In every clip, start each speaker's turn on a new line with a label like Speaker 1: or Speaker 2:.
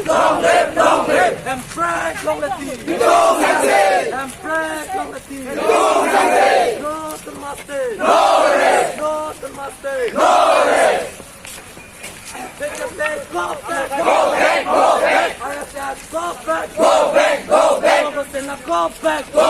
Speaker 1: Long live, long live, and Frank long live. And Frank long live. No to master. No rest. No to master. No rest. Take the back, go back, go back, go back. I said go back, go back, go back. Go back, go.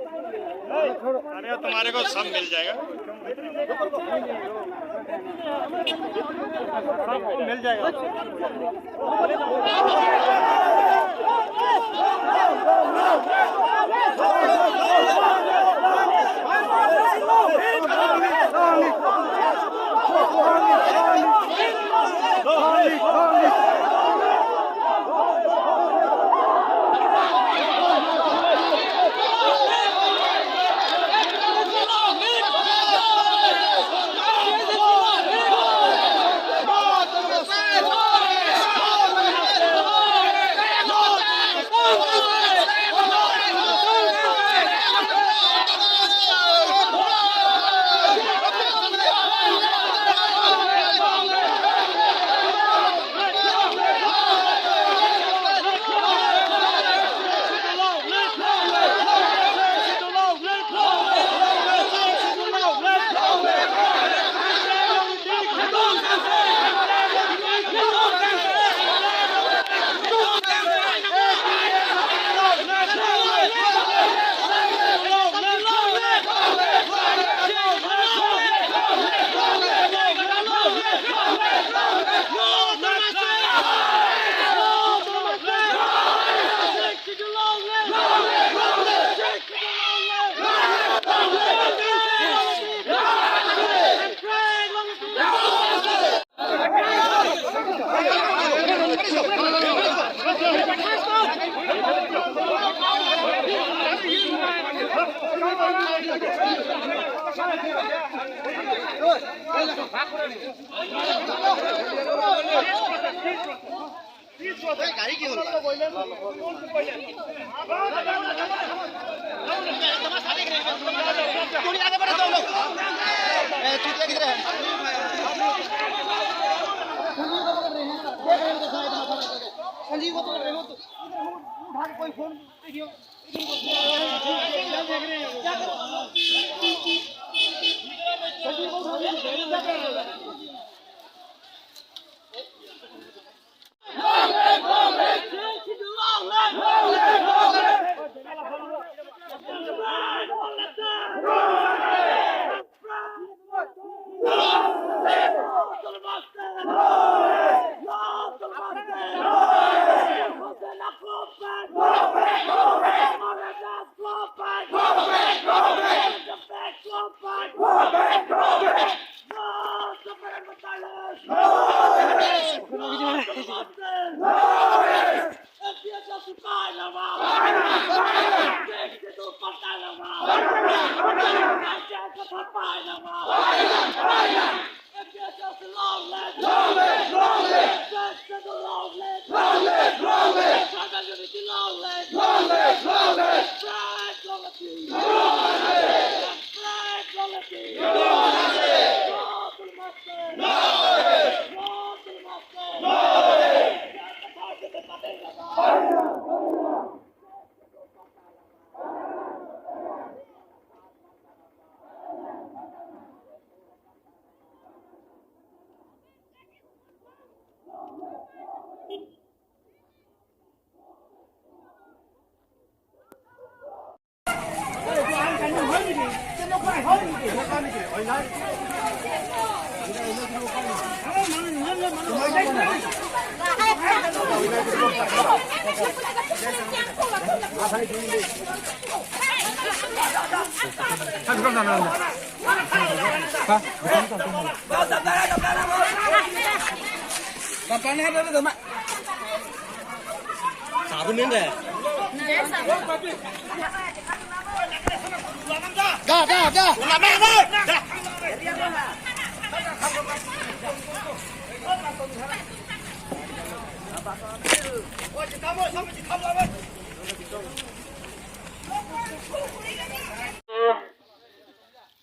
Speaker 2: अरे तुम्हारे को सब मिल जाएगा, सबको मिल जाएगा।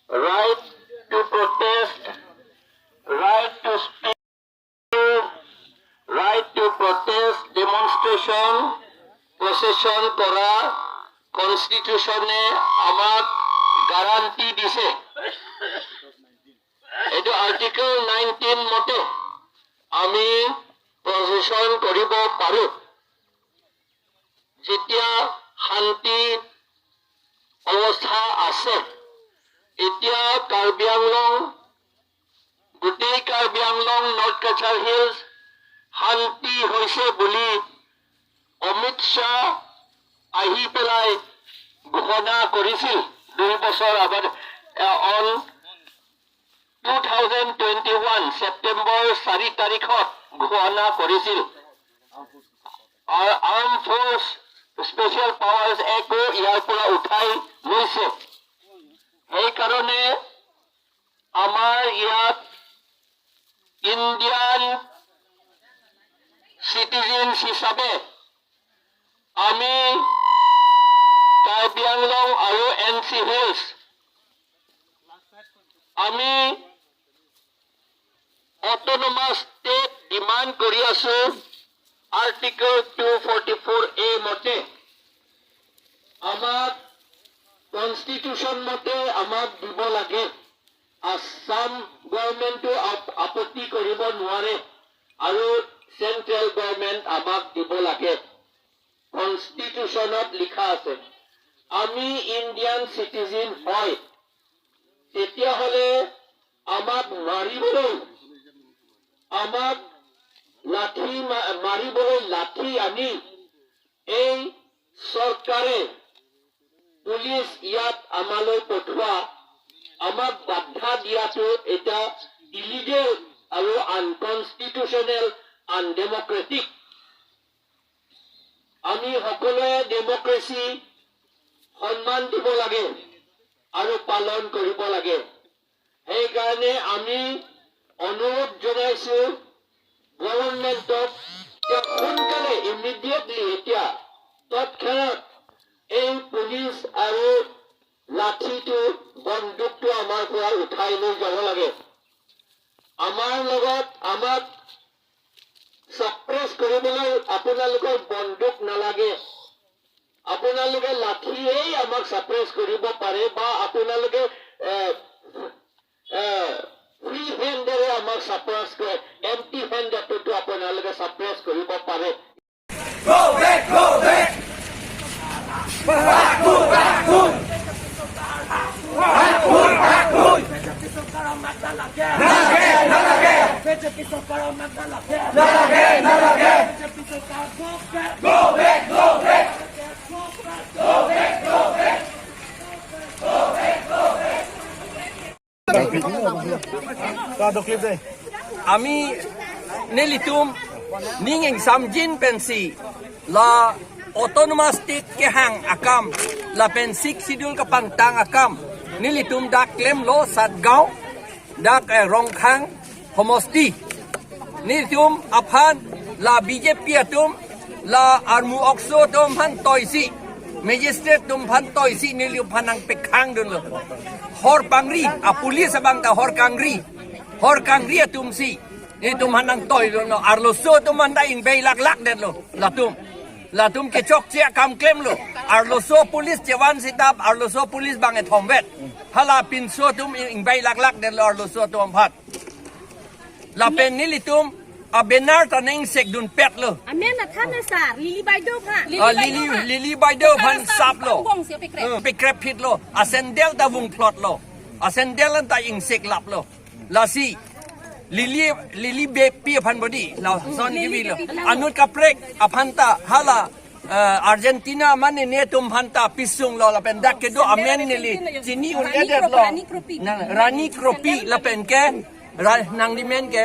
Speaker 3: Right to protest, right to speak, right to protest, demonstration, procession কৰা কনষ্টিটিউশ্যনে আমাক গাৰাণ্টি দিছে। এইটো আৰ্টিকল 19 মতে আমি প্ৰচেছন কৰিব পাৰোঁ, যেতিয়া শান্তি অৱস্থা আছে। এতিয়া কাৰ্বি আংলং, গোটেই কাৰ্বি আংলং, নৰ্থ কাছাৰ হিলছ শান্তি হৈছে বুলি অমিত শ্বাহ আহি পেলাই ঘোষণা কৰিছিল 2 বছৰ আগত, অন 2021 ছেপ্টেম্বৰ 4 তাৰিখত ঘোষণা কৰিছিল। আৰু আৰ্ম ফ'ৰ্চ স্পেচিয়েল পাৱাৰ্ছ একো ইয়াৰ পৰা উঠাই লৈছে। সেইকাৰণে আমাৰ ইয়াত ইণ্ডিয়ান চিটিজেন হিচাপে আমি কাৰ্বি আংলং আৰু এন চি হিলছ আমি অট'নমাছ ষ্টেট ডিমাণ্ড কৰি আছো। আৰ্টিকল 244 এ মতে আমাক কনষ্টিটিউশ্যন মতে আমাক দিব লাগে। আছাম গভৰ্ণমেণ্টটো আপত্তি কৰিব নোৱাৰে আৰু চেন্ট্ৰেল গভৰ্ণমেণ্ট আমাক দিব লাগে। কনষ্টিটিউশ্যনত লিখা আছে। আমি ইণ্ডিয়ান চিটিজেন হয়, তেতিয়াহ'লে আমাক মাৰিবলৈ, আমাক লাঠি মাৰিবলৈ লাঠি আনি এই চৰকাৰে পুলিচ ইয়াত আমালৈ পঠোৱা, আমাক বাধা দিয়াটো এটা ইলিগেল আৰু আনকনষ্টিটিউচনেল, আনডেমক্ৰেটিক। আমি সকলোৱে ডেমক্ৰেচি সন্মান দিব লাগে আৰু পালন কৰিব লাগে। সেইকাৰণে আমি অনুৰোধ জনাইছো গভৰ্ণমেণ্টক যে সোনকালে, ইমিডিয়েটলি, এতিয়া তৎক্ষণাত এই পুলিচ আৰু লাঠিটো, বন্দুকটো আমাৰ পৰা উঠাই লৈ যাব লাগে। আমাৰ লগত আমাক ছাপ্ৰেছ কৰিবলৈ আপোনালোকৰ বন্দুক নালাগে। আপোনালোকে লাঠিয়েই আমাক ছাপ্ৰেছ কৰিব পাৰে বা আপোনালোকে ফ্ৰী হেণ্ডেৰে আমাক ছাপ্ৰেছ কৰে, এম্পটি হেণ্ডতো আপোনালোকে ছাপ্ৰেছ কৰিব পাৰে।
Speaker 1: Go back, go back! Back, back, back! BJP চৰকাৰৰ আমাক নালাগে, নালাগে, নালাগে। বিজেপি চৰকাৰৰ আমাক নালাগে, নালাগে, নালাগে। বিজেপি চৰকাৰ go back, go back, go back, go back, go back, go back, go back, go back.
Speaker 4: Ami nilitum ninging samjin pensi la autonomous state ke hang akam la pen six schedule ka pangtang akam nilitum dak klem lo Satgaon dak Rongkhang homosti nilitum aphan la BJP atum la armu okso tum phan toisi magistrate tum phan toisi nilium phanang pekhang dun lo hor pangri a police abang ta hor kangri hor kangri atum si ni tum hanang toy lo no arlo so tum han ing bay lak lak den lo latum latum ke chok chia kam klem lo arlo so police chewan sitap arlo so police bang e thomvet hala pin so tum ing bay lak lak den lo arlo so tum phat la pen nilitum a benar ta neng sek dun pet lo.
Speaker 5: Amen na than sa Lili Baido pha.
Speaker 4: อ่าลิลี่ลิลี่ไบเดอร์พันซับโลไปแกรบผิดโลอาเซนเดลตาวุงพลอตโลอาเซนเดลตาอิงเสกลับโลลาซีลิลี่ลิลี่เบปีพันบดีเราซอนกิวีโลอนุกับเปรกอพันตาฮาลาอาร์เจนตินามันเนี่ยตุมพันตาพิซุงโลละเป็นดักเกโดอเมนเนลีจีนี่อุนเอเดโลนั่นรานีครปีละเป็นแกรานางดิเมนแก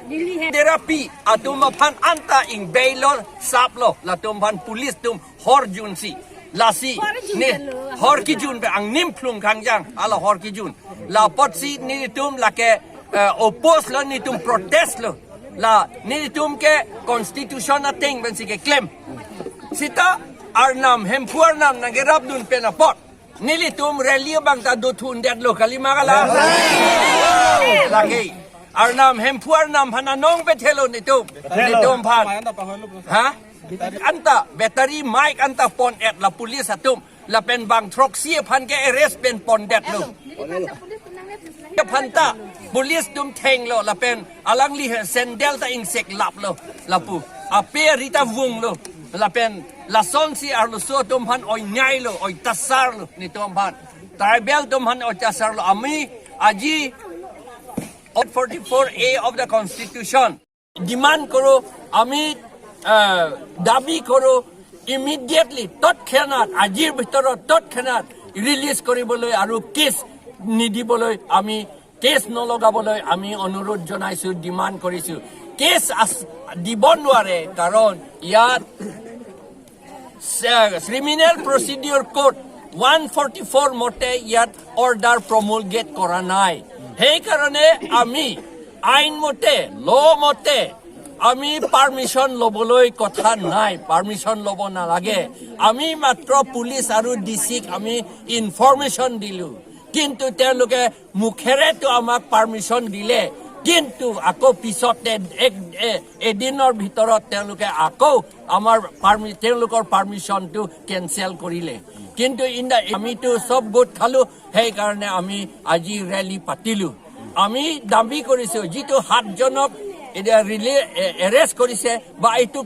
Speaker 5: Lili he.
Speaker 4: Terapi atum phan anta ing bailor saplo la tum phan police tum hor jun si la si ne hor ki jun be ang nim phlung khang jang ala hor ki jun la pot si ni tum la ke oppose lo ni tum protest lo la ni tum ke constitution a ting ben si ke claim sita arnam hempuar nam nang rap dun pena pot nili tum rally bang ta do thun det lo kalima kala lagi arnam hempuar nam phananong bethelo ni tum ni tum phan ha anta battery mic anta pon et la police atum la pen bang troxi phan ke arrest pen pon det lo พันตา police ดุมแทงโลละเป็นอลังลีเซนเดลตาอิงเซกลับโลละปูอาเปริตาวงโลละเป็นละซอนซีอาร์ลโซตุมพันออยไงโลออยตัสซาร์โลนี่ตุมพันไตรเบลตุมพันออยตัสซาร์โลอามีอาจี 44A of the Constitution demand কৰোঁ আমি, দাবী কৰোঁ immediately, তৎক্ষণাত, আজিৰ ভিতৰত তৎক্ষণাত release কৰিবলৈ আৰু কেছ নিদিবলৈ, আমি কেছ নলগাবলৈ আমি অনুৰোধ জনাইছোঁ, ডিমাণ্ড কৰিছোঁ। কেছ দিব নোৱাৰে, কাৰণ ইয়াত Criminal Procedure Code 144 মতে ইয়াত অৰ্ডাৰ প্ৰমুলগেট কৰা নাই। সেইকাৰণে আমি আইনমতে, ল মতে আমি পাৰ্মিশ্যন ল'বলৈ কথা নাই, পাৰ্মিশ্যন ল'ব নালাগে। আমি মাত্ৰ পুলিচ আৰু ডি চিক আমি ইনফৰমেশ্যন দিলোঁ, কিন্তু তেওঁলোকে মুখেৰেতো আমাক পাৰ্মিশ্যন দিলে, কিন্তু আকৌ পিছতে এক এদিনৰ ভিতৰত তেওঁলোকে আকৌ আমাৰ তেওঁলোকৰ পাৰ্মিশ্যনটো কেনচেল কৰিলে। কিন্তু ইন the আমিতো চব গোট খালোঁ, সেইকাৰণে আমি আজি ৰেলী পাতিলোঁ। আমি দাবী কৰিছোঁ, যিটো সাতজনক এতিয়া এৰেষ্ট কৰিছে বা এইটো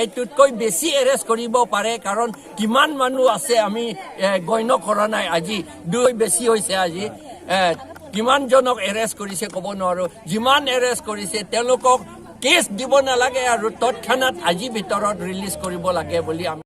Speaker 4: এইটোতকৈ বেছি এৰেষ্ট কৰিব পাৰে, কাৰণ কিমান মানুহ আছে আমি গণ্য কৰা নাই। আজি দুই বেছি হৈছে। আজি কিমানজনক এৰেষ্ট কৰিছে ক'ব নোৱাৰোঁ। যিমান এৰেষ্ট কৰিছে তেওঁলোকক কেছ দিব নালাগে আৰু তৎক্ষণাত আজিৰ ভিতৰত ৰিলিজ কৰিব লাগে বুলি আমি